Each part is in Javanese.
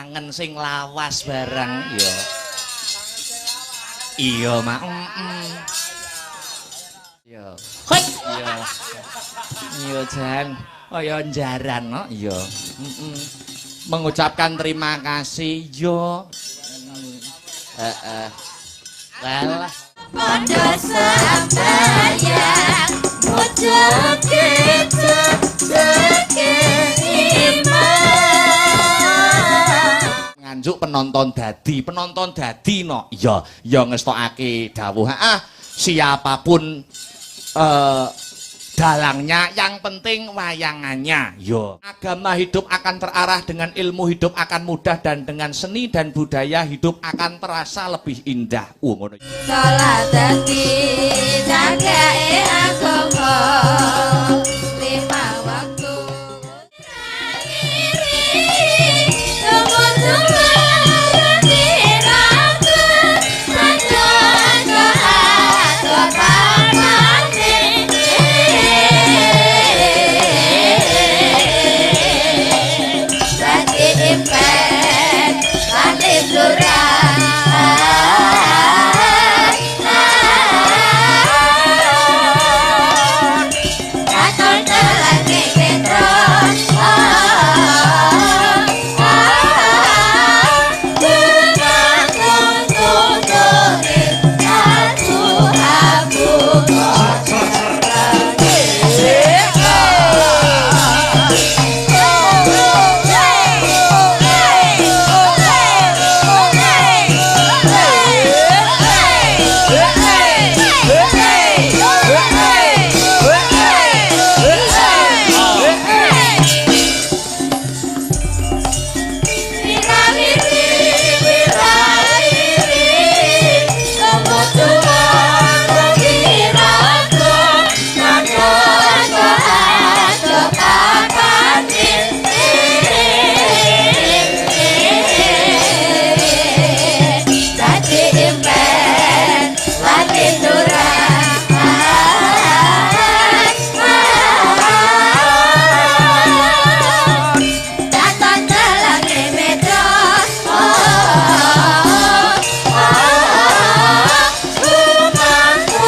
Kangen sing lawas barang ya. Iya, Mak. Iya. Hoi. Iya. Iya, Jan. Kaya njaran no. Iya. Mengucapkan terima kasih yo. Heeh. Walah. Padha sembayang mujudke jejeke iman. Nganjuk penonton dadi no. Iya, ya ngestokake dawuh. Ah, siapapun dalangnya, yang penting wayangannya. Yo. Agama hidup akan terarah dengan ilmu, hidup akan mudah, dan dengan seni dan budaya hidup akan terasa lebih indah. Ngono. Salat dadi jagae agama lima waktu.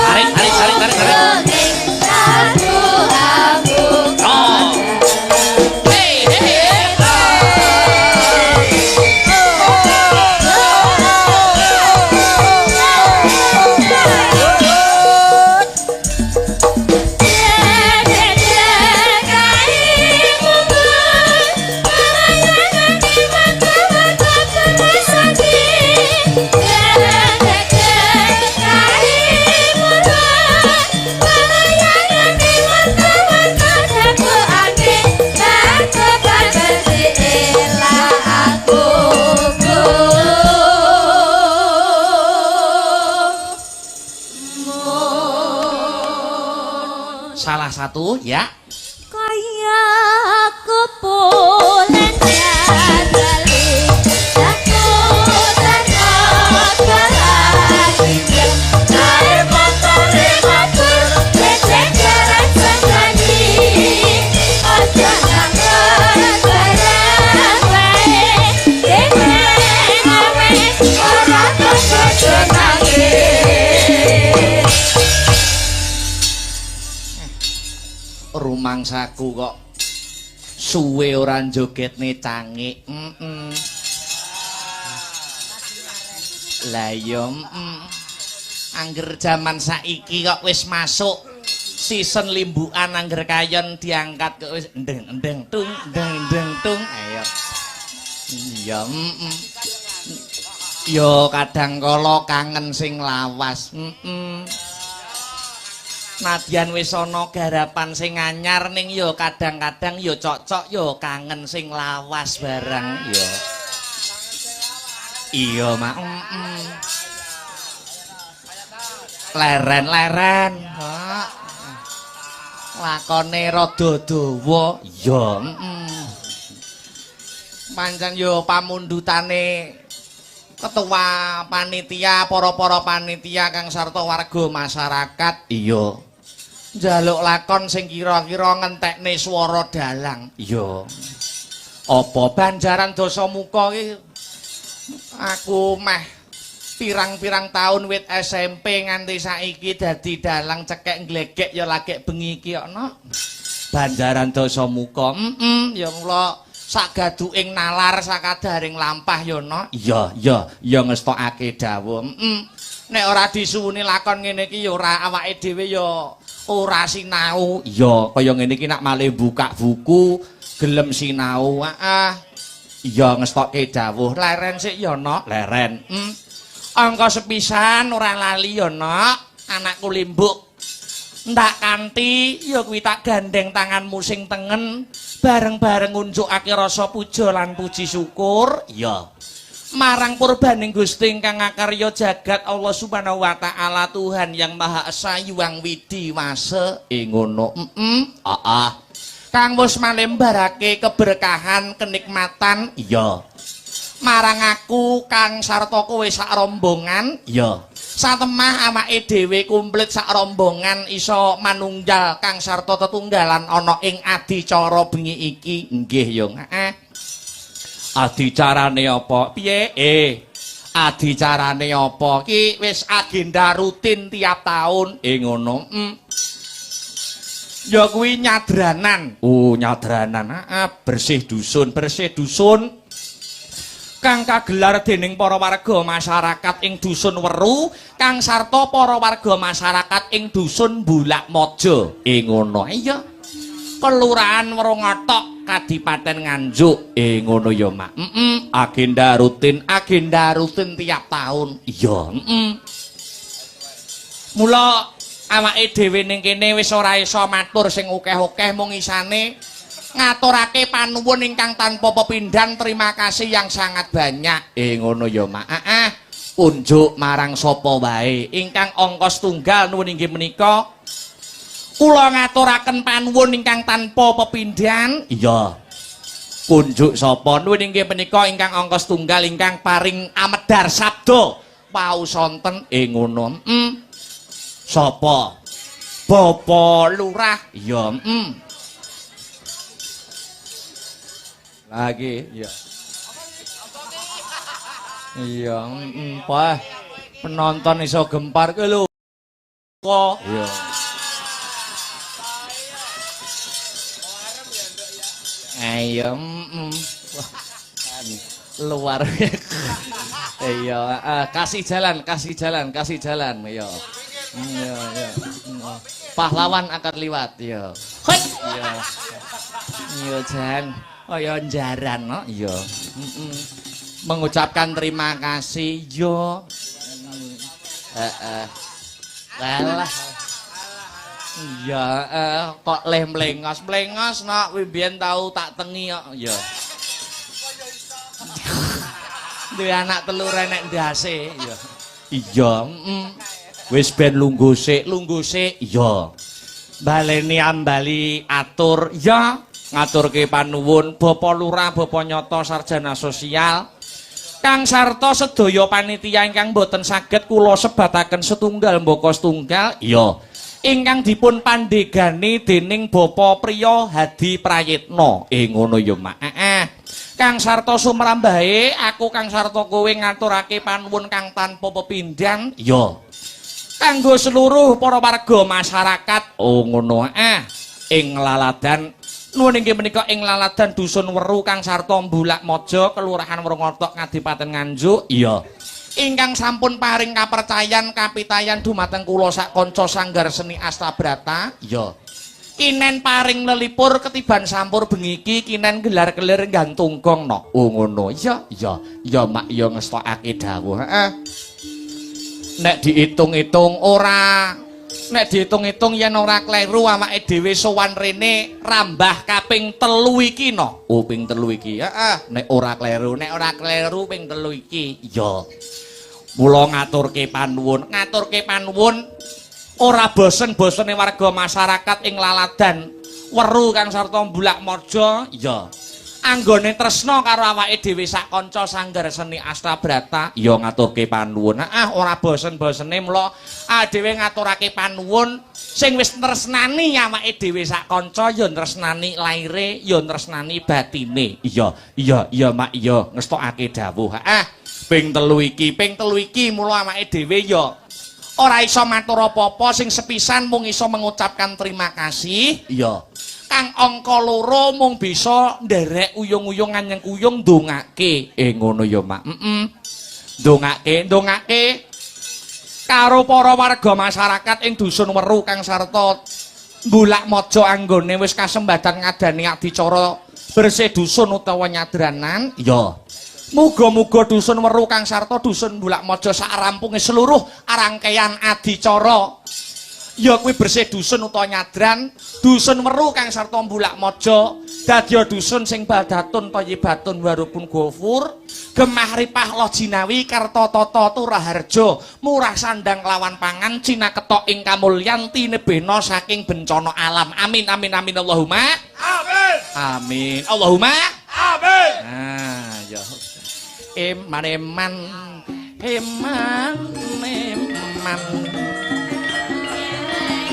Tarik, tarik, tarik, tarik, tarik. Oh. Hey, hey, hey. Salah satu ya. Kaya kepulen jadali Rumangsaku kok suwe ora jogetne cangik. Lah iya, Angger jaman saiki kok wis masuk season limbukan, angger kayon diangkat kok wis endeng-endeng tung endeng-endeng tung. Ayo. Iya, Yo kadang kala kangen sing lawas. Nadyan wis ana garapan sing anyar ning yo kadang-kadang yo cocok yo kangen sing lawas barang yo. Iya, Mak. Leren-leren, Pak. Lakone rada dawa. Iya, Pancen yo pamundhutane ketua panitia, para-para panitia kang sarta warga masyarakat. Iya. Njaluk lakon sing kira-kira ngentekne swara dalang. Iya. Apa Banjaran Dasamuka iki aku meh pirang-pirang tahun wit SMP nganti saiki dadi dalang cekek glegek ya lagek bengi iki kok no. Banjaran Dasamuka. Ya mula sak gaduking nalar sakadaring lampah ya no. Iya, iya, ya ngestokake dawuh. Nek ora disuwuni lakon ngene iki ya ora awake dhewe ya ora sinau. Iya, kaya ngene iki nak malih buka buku gelem sinau. Heeh. Iya ngestokke dawuh. Leren sik ya no, leren. Angka sepisan ora lali ya no, anakku limbuk. Ndak kanthi ya kuwi tak gandeng tanganmu sing tengen bareng-bareng ngunjukake rasa puja lan puji syukur. Iya. Marang purbaning Gusti ingkang ngakarya jagat Allah Subhanahu wa taala Tuhan yang Maha Esa Hyang Widhi Wasa. Ngono. Heeh. Kang wis malembarake keberkahan, kenikmatan. Iya. Marang aku Kang sarta kowe sak rombongan. Iya. Satemah awake dhewe komplit sak rombongan iso manunggal kang sarta tetunggalan ana ing adicara bengi iki. Nggih ya. Heeh. Adicarane apa? Piye? Adicarane apa? Ki wis agenda rutin tiap tahun. Ngono. Ya kuwi nyadranan. Oh, nyadranan. Heeh, bersih dusun, bersih dusun. Kang kagelar dening para warga masyarakat ing dusun Weru, kang sarta para warga masyarakat ing dusun Bulakmaja. Ngono. Iya. Kelurahan Wrongotok, Kadipaten Nganjuk. Ngono ya, Mak. Agenda rutin, agenda rutin tiap tahun. Iya, Mula awake dhewe ning kene wis ora iso matur sing akeh-akeh mung isane ngaturake panuwun ingkang tanpa pepindhan, terima kasih yang sangat banyak. Ngono ya, Mak. Heeh. Unjuk marang sapa wae ingkang angka setunggal nuwun inggih menika kula ngaturaken panuwun ingkang tanpa pepindhan. Iya. Kunjuk sapa nuwun inggih menika ingkang angka setunggal ingkang paring amedhar sabda wau sonten. Ngono. Sapa? Bapak Lurah. Iya, Lagi, iya. Iya, Pak. Penonton iso gempar kuwi lho. Kok. Iya. Ayo, Wah, luar. Iya, kasih jalan, kasih jalan, kasih jalan, iya. Iya, iya. Pahlawan akan liwat, iya. Hoi. Iya. Iya, jan. Kaya jaran no, iya. Mengucapkan terima kasih yo. Heeh. Walah. Iya, kok leh mlengos-mlengos nok kuwi biyen tau tak tengi kok. Iya. Duwe anak telu renek ndase, iya. Iya, Wis ben lungguh sik, lungguh sik. Iya. Baleni ambali atur, ya. Ngaturke panuwun Bapak Lurah, Bapak Nyoto Sarjana Sosial, kang sarta sedaya panitia ingkang boten saged kula sebataken setunggal mbaka setunggal, iya. Ingkang dipun pandegani dening Bapak Priyo Hadi Prayitno. Ngono ya, Mak. Heeh. Kang sarta sumrambahe aku kang sarta kowe ngaturake panuwun kang tanpa pepindhan, iya. Kanggo seluruh para warga masyarakat. Oh ngono, heeh. Ing laladan nuwun inggih menika ing laladan dusun Weru kang sarta Bulakmaja Kelurahan Wrongotok Kadipaten Nganjuk. Iya. Ingkang sampun paring kapercayan kapitayan dumateng kula sak kanca sanggar seni Astabrata. Iya. Kinen paring lelipur ketiban sampur bengi iki kinen gelar-kelir gantung gong no. Oh ngono. Iya, iya. Ya Mak ya ngestokake dawuh. Heeh. Nek diitung-itung ora, nek diitung-itung yen ora kleru awake dhewe sowan rene rambah kaping 3 iki no. Oh ping 3 iki. Heeh, nek ora kleru, nek ora kleru ping 3 iki. Iya. Mula ngaturke panuwun, ngaturke panuwun ora bosen-bosene warga masyarakat ing laladan Weru kang sarta Bulakmaja. Iya. Anggone tresna karo awake dhewe sak kanca Sanggar Seni Astabrata ya ngaturke panuwun. Ah, ora bosen-bosene mula dhewe ngaturake panuwun sing wis tresnani awake dhewe sak kanca, ya tresnani laire ya tresnani batine. Iya, iya, iya, Mak, iya, ngestokake dawuh. Ah, ping telu iki, ping telu iki mula awake dhewe ya ora iso matur apa-apa, sing sepisan mung iso mengucapkan terima kasih. Iya. Kang angka loro mung bisa nderek uyung-uyung nganyeng-kuyung ndongake. Eh, ngono ya, Mak. Heeh. Ndongake, ndongake karo para warga masyarakat ing dusun Weru kang sarta Bulak Maja anggone wis kasembadan ngadani adicara bersih dusun utawa nyadranan. Iya. Muga-muga dusun Weru kang sarta dusun Bulak Maja sak rampunge seluruh rangkaian adicara ya kuwi bersih dusun utawa nyadran, dusun Weru kang sarta Bulak Maja dadi dusun sing baldatun thayyibatun warupun gofur, gemah ripah loh jinawi, karta tata turaharja, murah sandang lawan pangan, cinaketok ing kamulyan, tinebihna saking bencana alam. Amin amin amin Allahumma Amin. Amin Allahumma Amin. Ah ya, eman eman eman eman.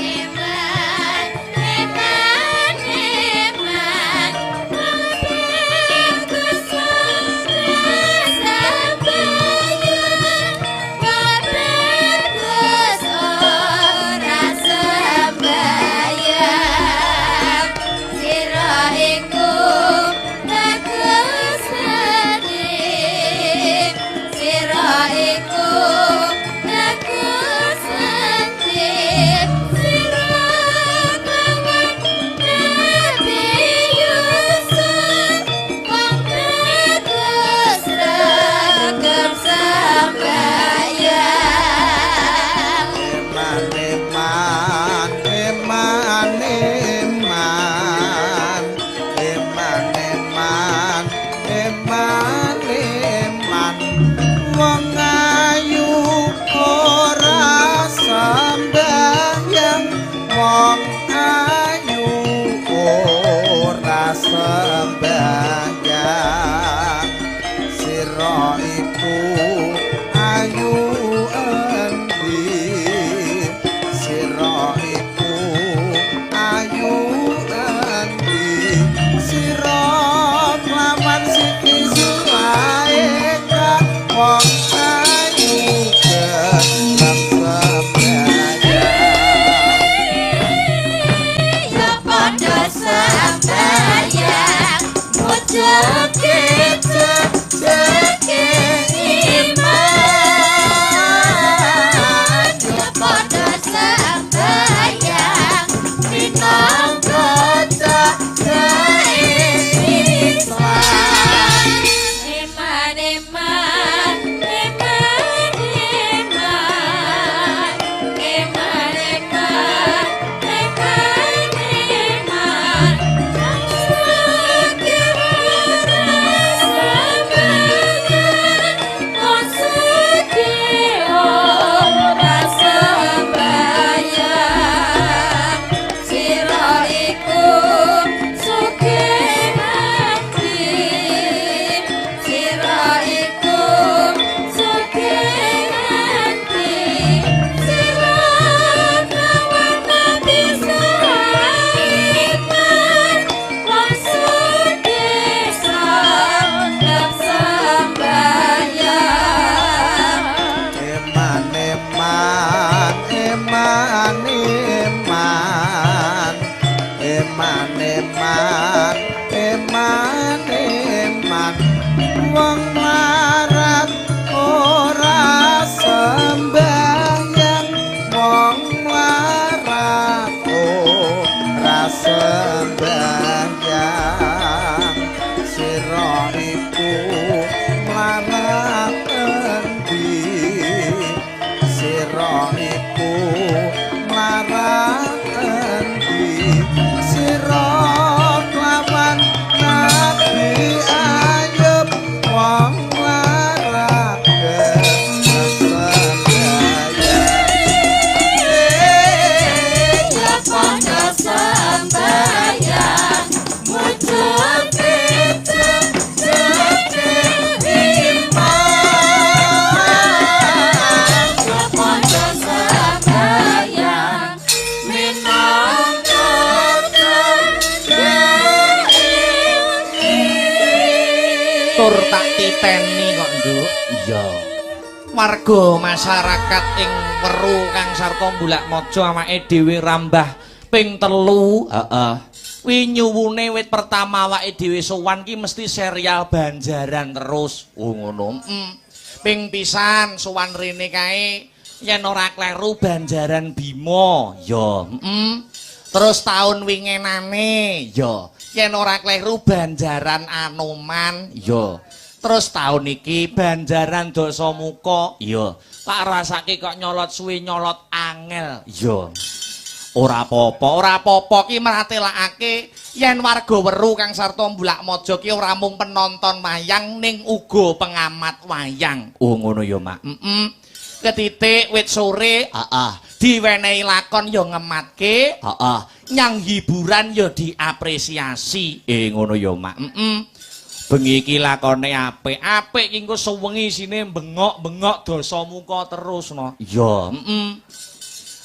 Eman, eman, eman, bagus ora sembayang, bagus ora sembayang, sira iku bagus endi, sira iku bagus endi, sira kawan Nabi Yusuf, wong bagus regep sembayang. Eman eman eman eman eman eman eman eman, wong ayu ora sembahyang, wong ayu ora sembahyang, sira iku ayu endi, sira iku ayu endi, sira kelawan Siti Zulaikha, wong ayu gelem sembahyang. Ya padha sembayang, mujudke jejeke iman. Niteni kok, Nduk. Iya. Warga masyarakat ing Weru Kang Sarta Bulakmaja awake dhewe rambah ping 3. Heeh. Kuwi nyuwune wit pertama awake dhewe sowan ki mesti serial Banjaran terus. Oh ngono. Ping pisan sowan rene kae yen ora kleru Banjaran Bima. Ya, Terus taun wingenane, ya, yen ora kleru Banjaran Anoman, ya. Terus taun iki Banjaran Dasamuka, ya. Tak rasake kok nyolot suwe nyolot angel, ya. Ora apa-apa, ora apa-apa ki meratelakake yen warga Weru Kang Sarta Bulakmaja ki ora mung penonton wayang ning uga pengamat wayang. Oh ngono ya, Mak. Ketitik wit sore, heeh, diwenehi lakon ya ngematke, heeh, nyang hiburan ya diapresiasi. Ngono ya, Mak. Bengi iki lakone apik. Apik iki engko suwengi isine bengok-bengok Dasamuka terus no. Iya,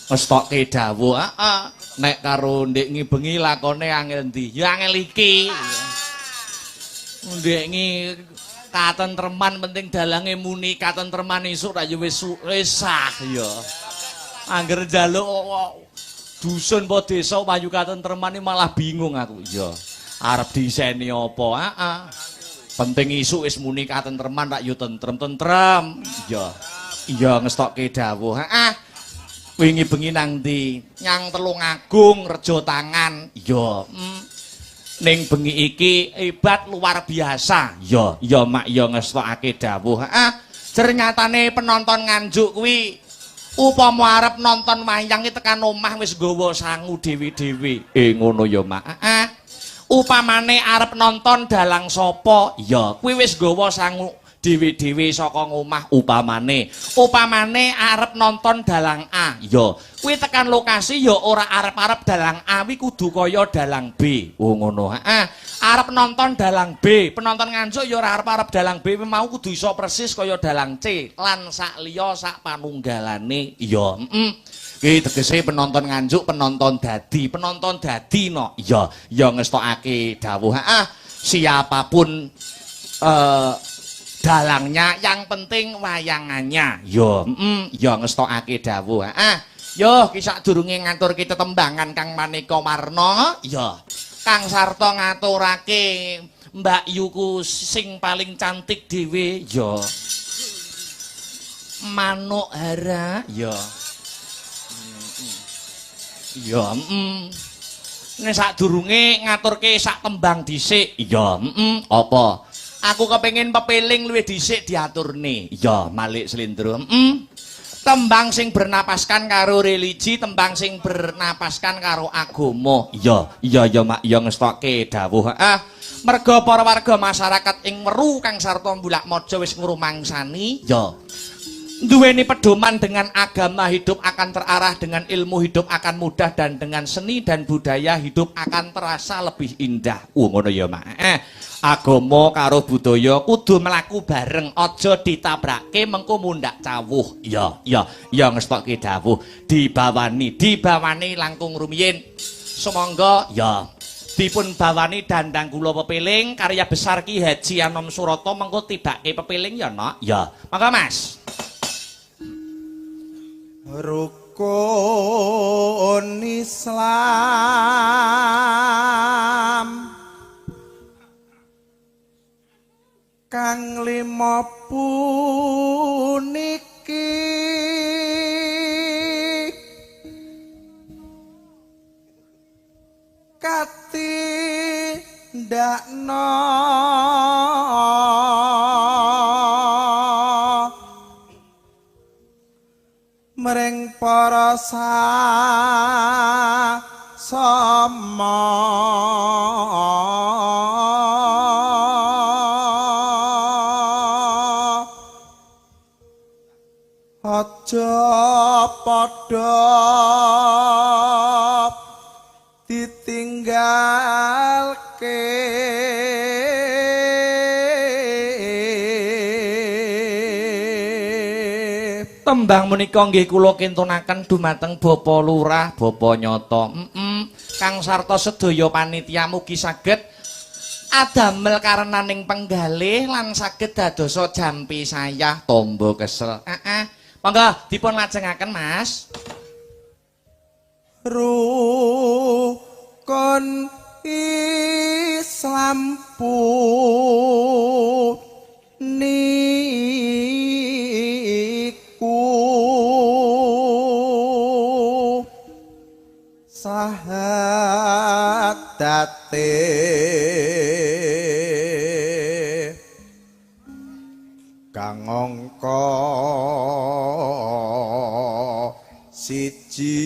Ngestokke dawuh, heeh. Nek karo ndek ngi bengi lakone angel ndi? Ya angel iki. Ndek ngi katentreman penting dalange muni katentreman isuk ra ya wis sah ya. Angger njaluk dusun apa desa payu katentreman malah bingung aku. Ya arep diseni apa? Heeh. Penting isuk wis muni katentreman rak ya tentrem-tentrem. Ya. Iya ngestokke dawuh. Heeh. Wingi bengi nang ndi? Nyang Telungagung Rejo Tangan. Ya. Ning bengi iki hebat luar biasa. Ya, ya Mak ya ngestokake dawuh. Heeh. Jernyatane penonton Nganjuk kuwi upama arep nonton wayang iki tekan omah wis nggawa sangu dhewe-dhewe. Ngono ya Mak. Heeh. Upamane arep nonton dalang sapa? Ya, kuwi wis nggawa sangu dhewe-dhewe saka ngomah upamane. Upamane arep nonton dalang A, ya. Kuwi tekan lokasi ya ora arep-arep dalang A kuwi kudu kaya dalang B. Oh ngono. Heeh. Arep nonton dalang B, penonton Nganjuk ya ora arep-arep dalang B mau kudu iso persis kaya dalang C lan sak liya sak panunggalane. Iya, Ki tegese penonton Nganjuk, penonton dadi no. Iya, ya ngestokake dawuh. Heeh. Siapapun dalangnya yang penting wayangannya. Yo, yo ngestokake dawuh. Heeh. Yo ki sadurunge ngaturke tetembangan kang maneka warna, ya. Kang Sarta ngaturake Mbak Yuku sing paling cantik dhewe, ya. Manuk hara, ya. Ya, Nek sadurunge ngaturke sak tembang dhisik, ya, Apa? Aku kepengin pepeling luwih dhisik diaturne. Ya, Malik Slendro. Tembang sing bernapaskan karo religi, tembang sing bernapaskan karo agama. Iya, iya ya Mak, ya ngestokke dawuh. Heeh. Merga para warga masyarakat ing Weru Kang Sarta Bulakmaja wis ngrumangsani, ya. Duweni pedoman dengan agama hidup akan terarah, dengan ilmu hidup akan mudah, dan dengan seni dan budaya hidup akan terasa lebih indah. Ngono ya Mak. Agama karo budaya kudu mlaku bareng, aja ditabrake mengko mundhak cawuh. Ya, ya, ya ngestokke dawuh. Dibawani, dibawani langkung rumiyin. Sumangga ya dipun bawani dandang kula pepeling karya besar Ki Haji Anom Surata mengko tibake pepeling ya, Nok. Ya. Monggo Mas. Rukun Islam kang lima puniki katindakno mring para sama aja padha ditinggalke. Tembang menika nggih kula kintunaken dumateng Bapak Lurah, Bapak Nyoto. Kang sarta sedaya panitia mugi saged Adamel karenaning penggalih lan saged dadosa jampi sayah tombo kesel. Heeh. Monggo dipun lajengaken, Mas. Rukun Islam niku sahadate kang angka siji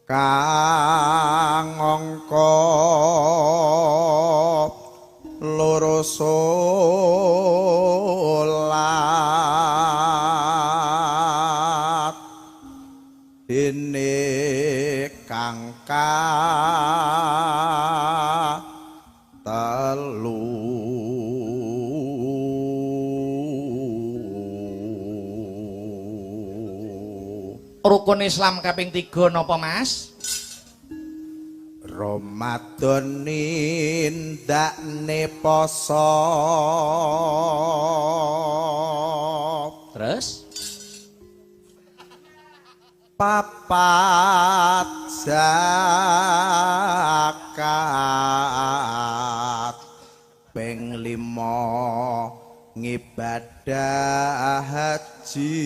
kang angka loro salat dene kang telu Rukun Islam kaping 3 napa, Mas? Ramadan nindakne poso. Terus papat zakat ping 5 ngibadah haji.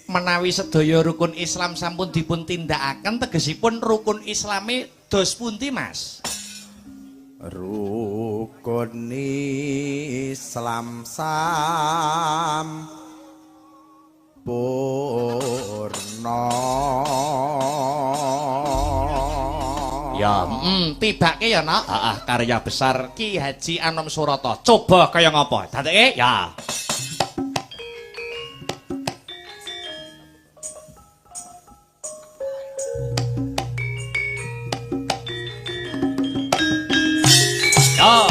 Menawi sedaya rukun Islam sampun dipun tindakaken, tegesipun rukun Islame dos pundi, Mas? Rukun Islam sampurna. Ya, tibake ya, Nak. Heeh, karya besar Ki Haji Anom Surata. Coba kaya ngapa? Dadeke ya. Ya.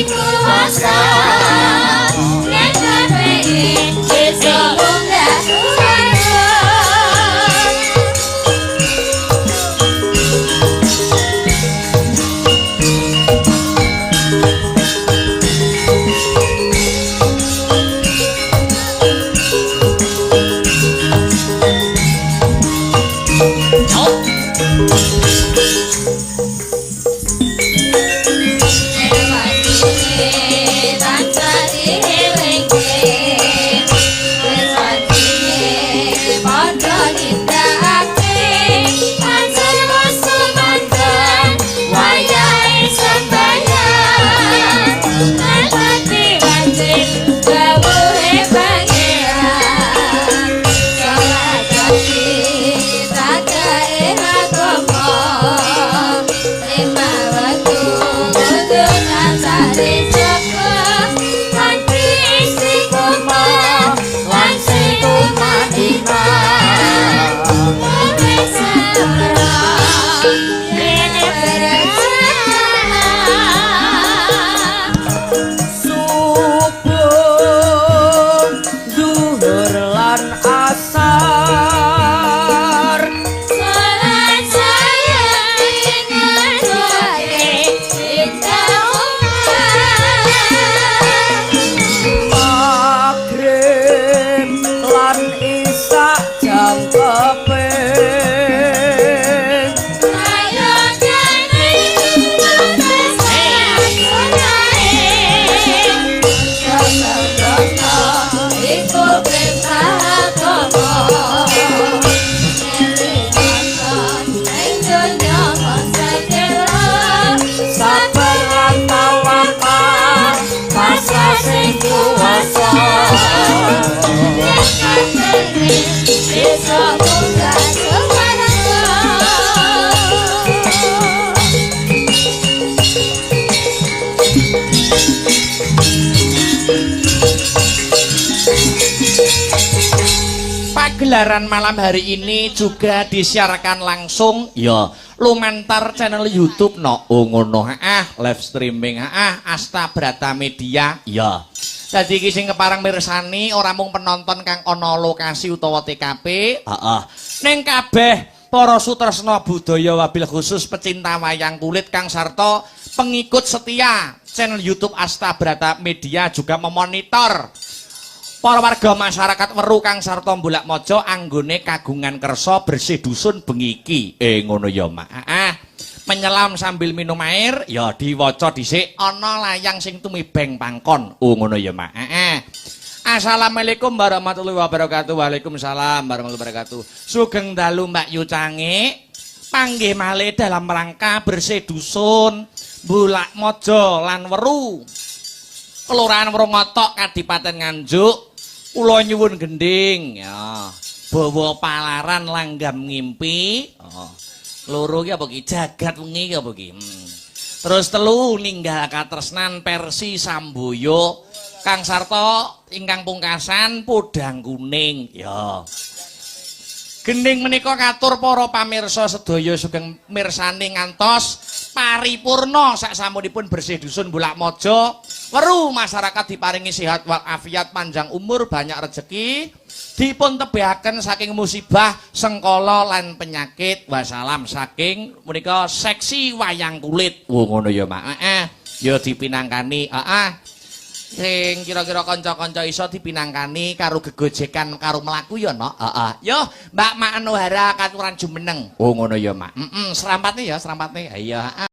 Kuwasa. Gelaran malam hari ini juga disiarkan langsung ya lumantar channel YouTube, no. Oh, ngono. Ah, live streaming, ah, Asta Brata Media ya. Dadi iki sing kepareng mirsani ora mung penonton kang ana lokasi utawa TKP, heeh. Ning kabeh para sutresna budaya, wabil khusus pecinta wayang kulit kang sarta pengikut setia channel YouTube Asta Brata Media, juga memonitor para warga masyarakat Weru kang sarta Bulak Mojo anggone kagungan kersa bersih dusun bengi iki. Eh, ngono ya, Mak. Ah, menyelam sambil minum air ya diwaca dhisik ana layang sing tumibeng pangkon. Oh, ngono ya, Mak. Heeh. Assalamualaikum warahmatullahi wabarakatuh. Waalaikumsalam warahmatullahi wabarakatuh. Sugeng dalu, Mbak Yu Cange. Panggih malih dalam rangka bersih dusun Bulak Mojo lan Weru, Kelurahan Wrongotok, Kadipaten Nganjuk. Kula nyuwun gending ya. Bawa palaran langgam ngimpi. Oh. Loro ki apa ki? Jagat wengi ki apa ki? Terus telu, ninggal katresnan versi Samboyo. Kang sarta ingkang pungkasan, podang kuning ya. Gending menika katur para pamirsa sedaya sugeng mirsani ngantos paripurna sak samunipun bersih dusun Bulak Mojo Weru. Masyarakat diparingi sehat walafiat, panjang umur, banyak rezeki, dipun tebihaken saking musibah, sengkala lan penyakit. Wassalam saking menika seksi wayang kulit. Oh, ngono ya, Mak. Heeh ya, dipinangkani, heeh, sing kira-kira kanca-kanca iso dipinangkani karo gegojekan karo mlaku ya, Nok. Heeh. Yo, Mbak Manohara katuran jumeneng. Oh, ngono ya, Mak. Heeh, serampatne ya, serampatne. Iya, heeh.